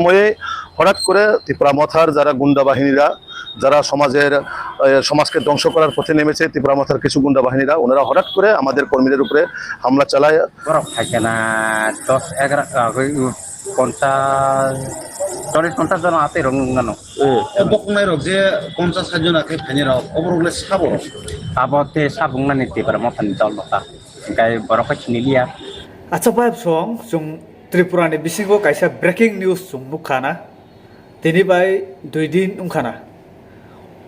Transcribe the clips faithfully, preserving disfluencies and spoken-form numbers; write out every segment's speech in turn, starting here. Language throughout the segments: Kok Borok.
সময়ে হঠাৎ করে ত্রিপুরা মথার যারা গুন্ডা বাহিনীরা, যারা সমাজের, এ, সমাজকে ধ্বংস করার পথে নেমেছে ত্রিপুরা মথার কিছু গুন্ডা বাহিনীরা, ওনারা হঠাৎ করে আমাদের কর্মীদের উপরে হামলা চালায়। Borok phaikhe na dos egaroh, ah, oi, u, ponchas, chollish ponchas jon atwi rok nuknano. O boknai rok je ponchas sat jon atwi phainai rok, oborok le sabo rok? Abo te sabung nani Tipra mothani dol rok ta. Hingkai borok khe siniliya. Acha, bai song, chwng Tripura ni bisingo kaisa breaking news chwng nukha na. Tini bai dui din wngkha na.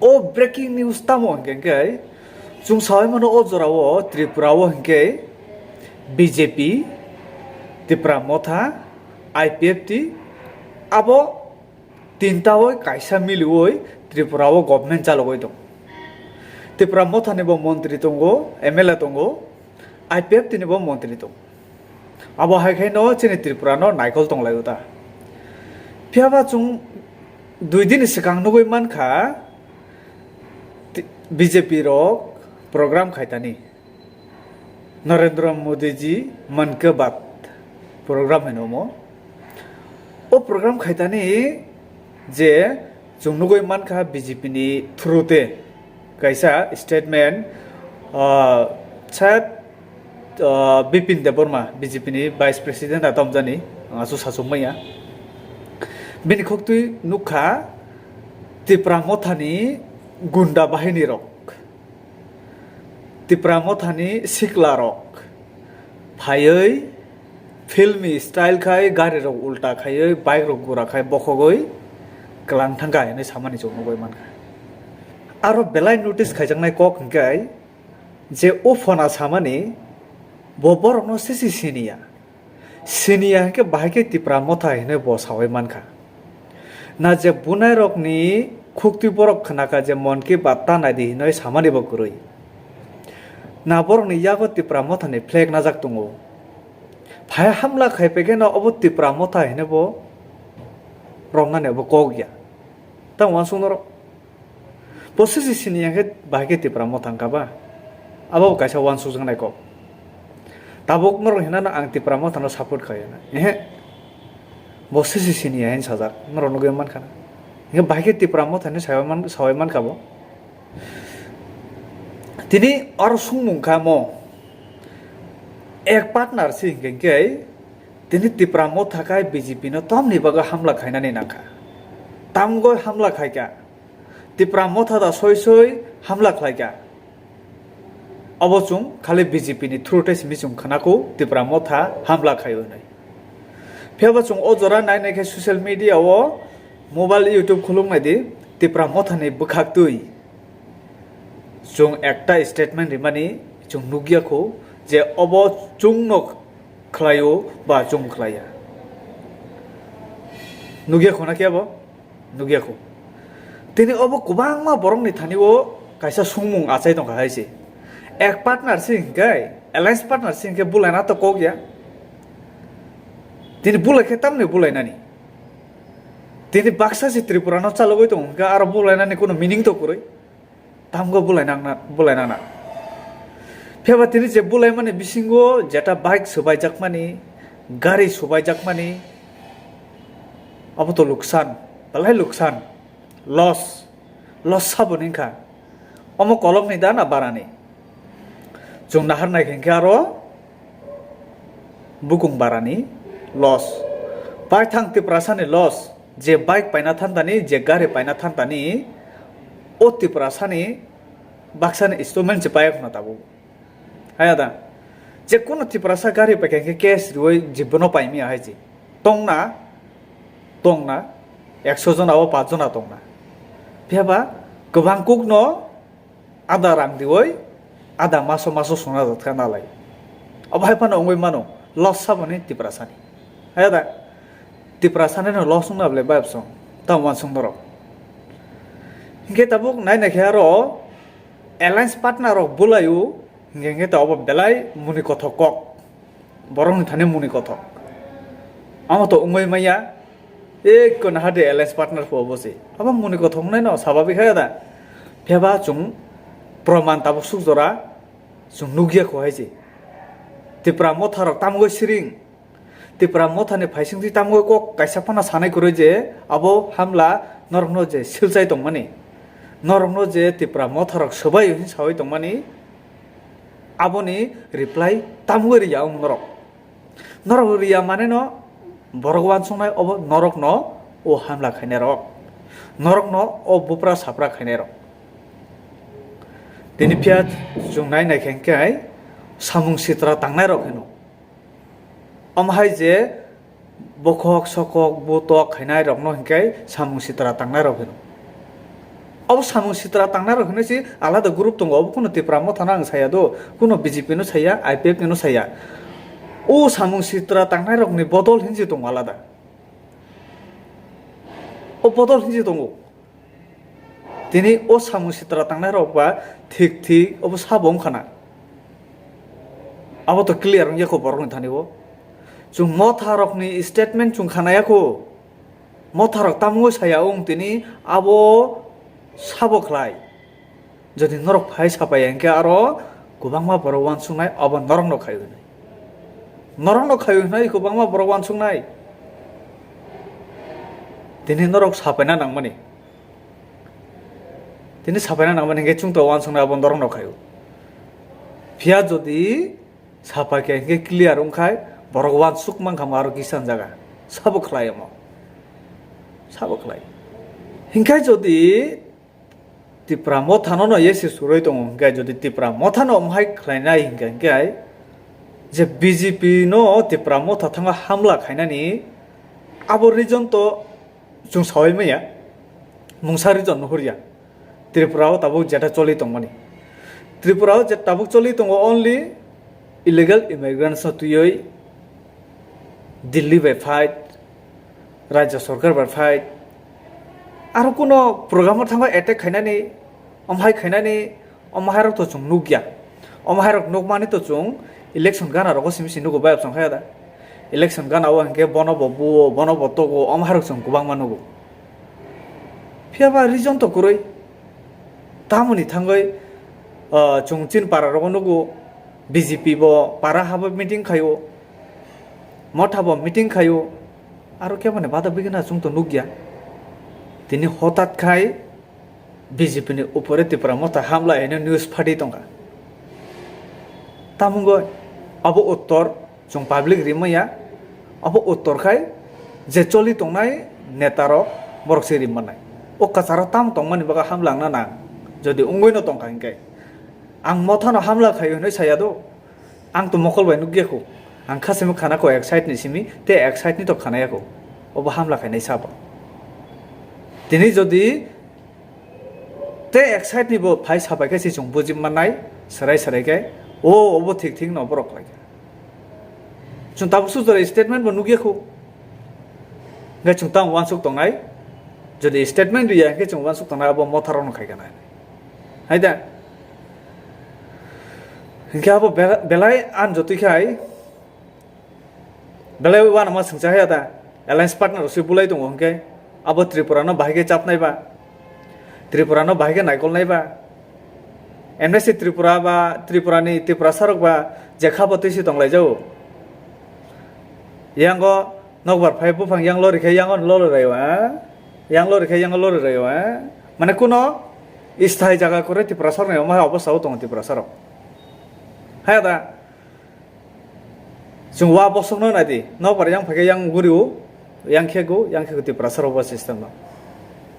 O breaking news tamo hinkhe, hinkhe chwng sawi mano o jora o Tripura o hinkhe B J P, Tipra Motha, I P F T, abo tinta o kaisa miliui Tripura o government chalogwi tong. Tipra Motha ni bo montri tongo, M L A tongo, I P F T ni bo montri tongo. Abo hai khe no chini Tripura no naikol tong lai o ta. Phiya ba chwng dui din swkang nugui mankha, ti-, B J P rok program khaitani. Narendra Modi ji Mann Ki Baat program hino mo. O program khaitani je chwng nugui mankha B J P ni through te kaisa statement, ah, chat, ah, Bipin Debbarma, B J P ni Vice President a tomjani, ang asu sachuk maya. Bini khoktwi nukha Tipra Mothani gunda bahini rok, Tipra Mothani sikla rok phaiwi filmi style khai gari rok ulta khaiwi bike rok gura khai bokhogwi kwlang thangkha hinwi samani chwng nugui mankha. Aro belai notice khaijaknai kok hinkhe je o phona samani bo borokno sisi siniya. Siniya hinkhe bahai khe Tipra Motha hinwi bo sawi mankha. Na je bunai rokni khuktwi borok khnakha je Mann Ki Baat ta naidi hinwi samani bo kwrwi. Na borokni yago Tipra Mothani flag najak tongo. Phai hamla khai phaikhe no obo Tipra Motha hinwi bo romnani obo kok ya. Tamo uansuk norok. Bo sisi sini ya khe bahai khe Tipra Motha wngkha ba? Abo bo kaisa uansukjaknai kok. Tabuk norok hinano ang Tipra Mothano support khlaiya na. Ehe. Bo sisi sini ya hin sajak. Norok nugui mankha na. Hinkhe bahai khe Tipra Mothani sawi man-, sawi mankha bo. Tini oro sungmung kha mo. Ek partner si hinkhe hinkhe tini Tipra Motha khai B J P no tamni bagwi hamla khainani nangkha. Tamgoi hamla khaikha. Tipra Motha da soi soi hamla khlaikha. Obo chwng khali B J P ni through tei simi chwng khwnaku Tipra Motha hamla khai hwnwi. Phiya bo chwng o jora nai nai khe social media o mobile YouTube khuluk nai di, Tipra Motha ni bwkhak twi chwng ekta statement rimani chwng nukya khu je obo chwngno khlaio ba chwng khlaiya. Nukya khu na khe bo? Nukya khu. Tini obo kwbangma borokni thani o kaisa sungmung achai tongkha hai se. Ek partner se hinkhe, alliance partner se hinkhe bulaina to kok ya. Tini bulai khe tamni bulainani. Tini baksa se Tripura no chalogwi tongo hinkhe aro bulainani kuno meaning to kwrwi. Tamgo bulai nangna, bulai nangna. Phiya ba tini je bulai mani bisingo jeta bike subai jakmani, gari subai jakmani, abo to luksan, belai luksan, loss, loss sabo ni wngkha. Omo kolok ni da na bara ni? Chwng nahar nai khe hinkhe aro bukung bara ni loss, paithang Tiprasa ni loss, je bike paina thantani, je gari paina thantani, o Tiprasa ni baksa ni installment se paiya khuna tabuk. Haya da, je kuno Tiprasa gari paikha khe cash riwi je bono paimia hai se. Tongna, tongna, ekso jona o paanch jona tongna. Phiya ba kwbang kuk no ada rang diwi, ada maso maso sona jatkha nalai. Abo hai phano wngwi mano, loss saboni Tiprasani. Haya da, Tiprasani no loss wngna bwle bayapsong, tamo uansuk norok. Hinkhe tabuk nai naikhe aro alliance partner rok bulaio, hinkhe hinkhe ta obo belai muni kothok kok. Borokni thani muni kothok. Amo to wngwi maya, ekko naha de alliance partner pho obo se. Abo muni kothok wngnai no sababik hai da. Phiyaba chwng proman tabuk suk jora chwng nukya kho hai se. Tipra motha rok tamgwi siring. Tipra Mothani phaisingtwi tamo kok kaisa phano sanai kwrwi je abo hamla norokno je silchai tongmani, norokno je Tipra Motharok swbai hwnwi saui tongmani, aboni reply tamo riya wng norok. Norok riya maneno borok uansuknai obo norokno o hamla khainairok, norokno o bupra sapra khainairok. Tini phiya chwng nai nai khe hwnkhe samung sitra tangnairok hino. Omo hai je bokhok sokok butok khainai rokno hinkhe samung sitra tangnai rok hino. Obo samung sitra tangnai rok hinwi si alada group tongo, obo kuno Tipra Mothano ang saya do, kuno B J P no saya, I P F no saya. O samung sitra tangnai rokni bodol hinwi tongo alada. O bodol hinwi tongo. Tini o samung sitra tangnai rok ba thik thik obo sabo wngkha na. Abo to clear wngya kho borok ni thani o. Chwng Motha rok ni statement chwng khanaya kho. Motha rok tamo saya wng tini abo sabo khlai. Jodi norok phai sapaya hwnkhe aro kwbangma borok uansuknai abo norok no khaio hinwi. Norok no khaio hinwi kwbangma borok uansuknai. Tini norok sapaina nangmani. Tini sapaina nangmani hwnkhe chwng to uansuknai abo norok no khaio. Phiya jodi sapai khe hwnkhe clear wngkhai borok uansuk mankha aro kisan jaga. Sabo khlai omo. Sabo khlai. Hinkhe jodi Tipra Mothano no yesi suroi tongo hwnkhe jodi Tipra Mothano omo hai khlainai hwnkhe hwnkhe je B J P no Tipra Motha thango hamla khainani abo reason to chwng saui maya, mungsa reason nuhurya. Tripura o tabuk jeta choli tongmani. Tripura o je tabuk choli tongo only illegal immigrants no twiwi Delhi bai fight, Rajya Sarkar bai fight. Aro kuno program o thango attack khainani, omhai khainani, Omo hai rok to chwng nukya. Omo hai rok nukmani to chwng election gana rogo simi simi nugo bayap chwng khe da. Election gana o hinkhe bono bo buo, bono bo togo, omo hai rok chwng kwbangma nugo. Phiya ba reason to kwrwi. Tamoni thangwi, ah, chwng chini para rogo nugo B J P bo para habo meeting khaio. Motha bo meeting khaio. Aro keboni bada bigina chwng to nukya. Tini hotat khai B J P ni upore Tipra Motha hamla hino news phadi tongkha. Tamungoi abo uttor chwng public rimaya, abo uttor khai je choli tongnai neta rok borok se rimmanai. O kwcharo tam tongmani bagwi hamla wngna nang, jodi wngwi no tongkha hinkhe. Ang Mothano hamla khaio hinwi saya do. Ang to mokol bai nukya kho. Ang kha simi khana kho ek side ni simi, tei ek side ni to khanaya kho. Obo hamla khainai sabo. Tini jodi tei ek side ni bo phai sapai khe se chwng buji mannai, serai serai khe, o, obo thik thik no borok khlai kha. Chwng tabuk sujara statement bo nukya kho. Hwnkhe chwng tamo uansuk tongnai, jodi statement riya hwnkhe chwng uansuk tongnai abo Motha rok no khai kha nai. Hai da? Hwnkhe abo bela-, belai ang jotoi khai, belai uanama swngcha haya da, alliance partner rok se bulai tongo hwnkhe, abo Tripura no bahai khe chapnai ba, Tripura no bahai khe naikolnai ba, M S C Tripura ba, Tripura ni Tiprasa rok ba, je kha bo twi se tonglaijao. Yango nokbar phai buphang yang lori khe yango lori raio, ha? Yang lori khe yango lori raio, ha? Mane kuno isthai jaga kwrwi Tiprasa rok ni omo hai obostha o tongo Tiprasa rok. Haya da? Chwng wa bosongno nai di, nokbar yang phai khe yang guri o, yang khe go, yang khe go Tiprasa rok bo system no.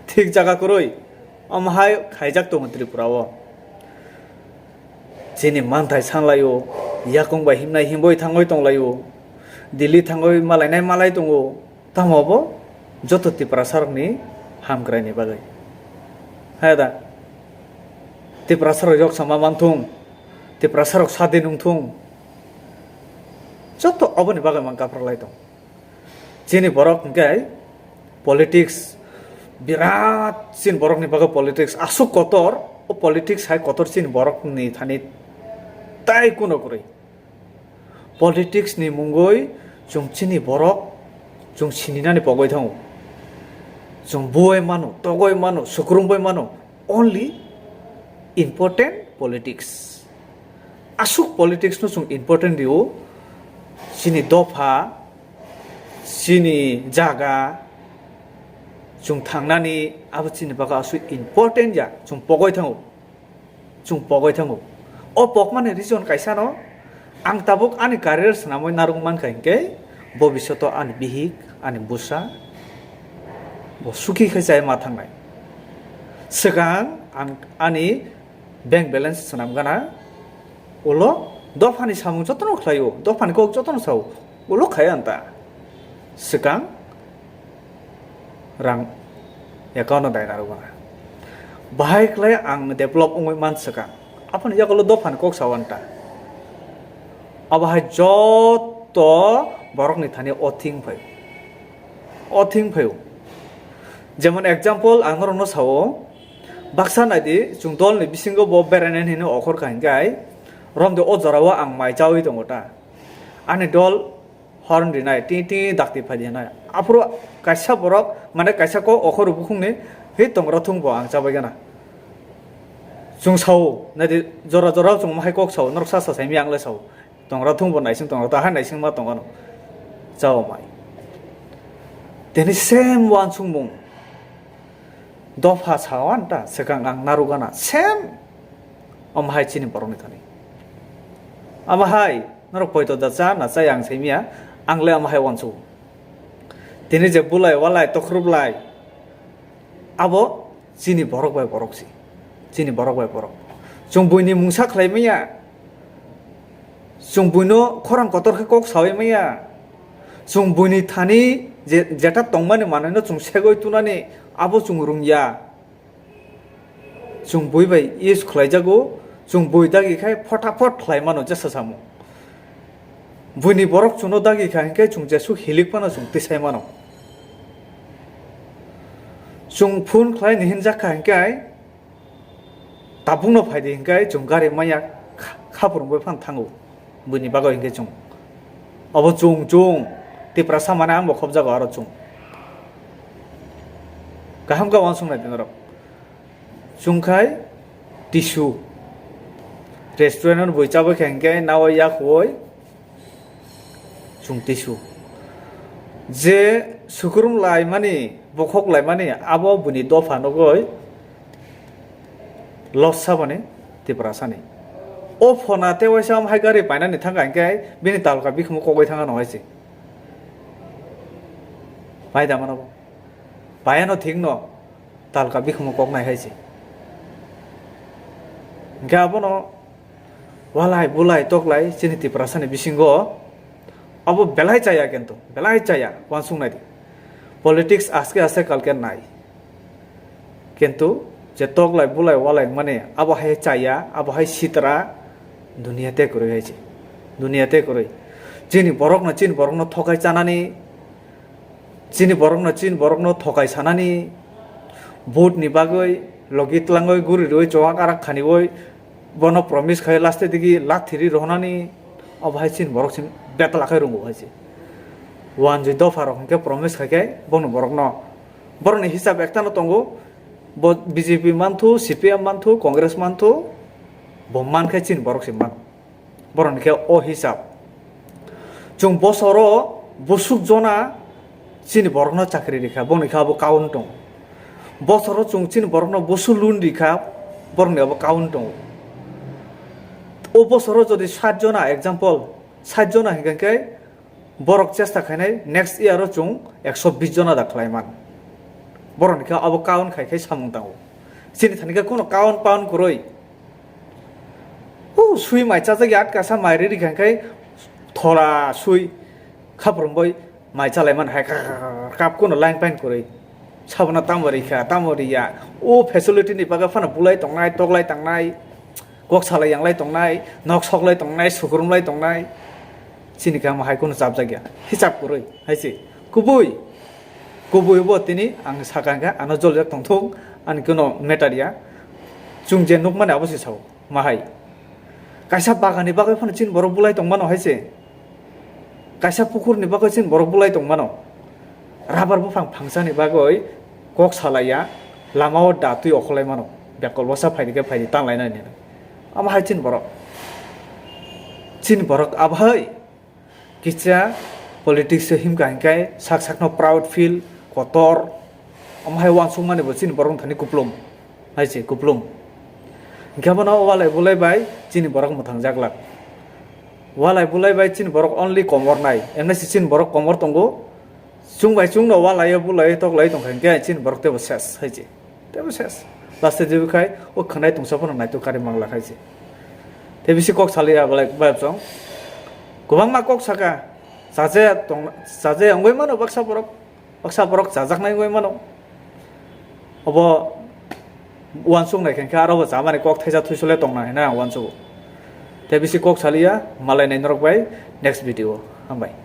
Thik jaga kwrwi, omo hai khaijak tongo Tripura o. Chini manthai sanlai o, yakung bai himnai himwi thangwi tonglai o, Delhi thangwi malainai malai tongo. Tamo bo joto Tiprasa rokni hamkraini bagwi. Haya da? Tiprasa rok yok sama manthung, Tiprasa rok sadin wngthung. Joto oboni bagwi mang kaphraklai tong. Chini borok hwnkhe politics birat, chini borokni bagwi politics aswk kotor, o politics hai kotor chini borokni thani tai kuno kwrwi. Politics ni mungwi chwng chini borok chwng sininani pogwi thango. Chwng buwai mano, togwi mano, sukrumbai mano, only important politics. Aswk politics no chwng important rio, chini dopha, chini jaga, chwng thangnani abo chini bagwi aswk important ya, chwng pogwi thango, chwng pogwi thango. O pokmani reason kaisa no, ang tabuk ani career swnamwi narwk mankha hinkhe bobishoto ani bihik, ani bwsa bo sukhi khe chai ma thangnai. Swkang ang ani bank balance swnam gana, ulo dophani samung jotono khlaio, dophani kok jotono sao, ulo khaya anta. Swkang rang account no daina rwgana. Bahai khlai ang develop wngwi man swkang. Aphano yakulo dophani kok sao anta. Abo hai joto borokni thani o thing phai. O thing phaio. Jemon example ang norokno sao, baksa naidi chwng dolni bisingo bo berainani hino okhor kha hinkhe, romde o jorao ang mai chawi tongo ta. Ani dol horn rinai, ti ti dakti phai di hinai. Aphuru kaisa borok, mane kaisa kok okhor bukhungni, hei tongra thung bo ang chabai gana. Chwng sao, naidi jora jora chwng mohai kok sao, norok sa sa saimi ang le sao. Tongra thung bo naising tongra, ta hai naising ma tonga no. Chao mai. Tini same wansukmung. Dopha sawan ta, swkang ang narwgana. Same. Omo hai chini borokni thani. Amo hai, norok poito da cha, na cha yang saimiya, ang le omo hai wansu. Tini je bulai, walai, tokhrup lai. Abo chini borok bai borok si. Chini borok bai borok. Chwng buini mungsa khlai maya. Chwng buino khorang kotor khe kok sawi maya. Chwng buini thani je, jeta tongmani manwino chwng segwi tunani abo chwng rungya. Chwng bui bai use khlaijago, chwng bui dagi khai photapot khlai mano jesa samung. Buini borok chwngno dagi kha hinkhe chwng jesu hilik phano chwng tisai mano. Chwng phone khlai ni hinjak kha hinkhe tabukno phai di hinkhe chwng gari maya kha-, khapurungwi phano thango. Buini bagwi hinkhe chwng. Obo chwng chwng Tiprasa mane ang bo khobjago aro chwng. Kaham khe uansuk nai di norok. Chwng khai tissue. Restaurant o bui chabai kha hinkhe nawi yak huoi chwng tissue. Je sukrum laimani, bokhok laimani, abo buini dopha nugwi loss saboni Tiprasani. O phona tei waisa omo hai gari painani thangkha hinkhe bini talka bikhumu kogwi thangkha no hai se. Pai da mano bo. Paiano thik no. Talka bikhumu koknai hai se. Hinkhe abono walai bulai toklai chini Tiprasani bisingo abo belai chaya kintu, belai chaya, uansuk nai di. Politics aste aste kalke nai. Kintu je toklai bulai walai mani abo hai chaya, abo hai sitra, duniya te kwrwi hai se. Duniya te kwrwi. Chini borokno, chini borokno thokai chanani, chini borokno, chini borokno thokai sanani, vote ni bagwi logi tlangwi guri rwi chowak arak khaniwi bono promise khai last digi lathiri rohonani, obo hai chini borok chini betla khai rungo hai se. Wanjwi dopha rok hinkhe promise khai khe bono borokno, borokni hisab ektano tongo, bo B J P manthu, C P M manthu, Congress manthu, bo man khe chini borok se mano. Borokni khe o hisab. Chwng bosoro busuk jona chini borokno chakri rikha, boni khe abo kaun tongo. Bosoro chwng chini borokno busu loan rikha, borokni abo kaun tongo. O bosoro jodi sat jona, example, sat jona hinkhe borok chesta khainai next year o chwng ekso bis jona da khlai man. Borokni khe abo kaun khai khai samung tango. Chini thani khe kuno kaun paun kwrwi. Huu, sui mai chajak ya, atkasa mai riri kha khe thola sui khaprum bai mai chalai man hai kha, kha, kha, kap kuno line pain kwrwi. Sabona tamo ri kha, tamo ri ya. O facility ni bagwi phano bulai tongnai, toklai tangnai, kok salai yanglai tongnai, nok soklai tongnai, sukrum lai tongnai. Chini kamo hai kuno chapjak ya. Hisab kwrwi hai se. Kubui. Kubui bo tini ang sakha khe ano joljak tongthung, ani kuno matter ya. Chwng je nukmani abo se sao. Mahai. Kaisa baganni bagwi phano chini borok bulai tongmano hai se. Kaisa pukurni bagwi chini borok bulai tongmano. Rabar buphang phangsani bagwi kok salaiya, lamao da twi okhorlai mano. Bekol bwsa phaidi khe phaidi tanlainani. Amo hai chini borok. Chini borok abo hai. Kisa Politics o himkha hinkhe sak sakno proud feel, kotor, omo hai uansukmani bo chini borok thani kuplung, hai se kuplung. Hinkhe bono walai bulai bai chini borok mwthangjaklak. Walai bulai bai chini borok only komor nai, emnai se chini borok komor tongo. Chwng bai chwngno walai bulai toklai tongkha hinkhe chini borok teibo ses hai se. Teibo ses. Last o jebi khai o khwnai tongsa phano naitok kari mangla khai se. Tei bisi kok saliya belai bai chwng. Kwbangma kok saka. Chaje tong, chaje wngwi mano baksa borok. Baksa borok chajaknai wngwi mano. Obo uansuk nai khe aro bo chamani kok thaisa thuisole tongna hinwi ang uansugo. Tei bisi kok saliya malai nai norok bai next video. Hambai.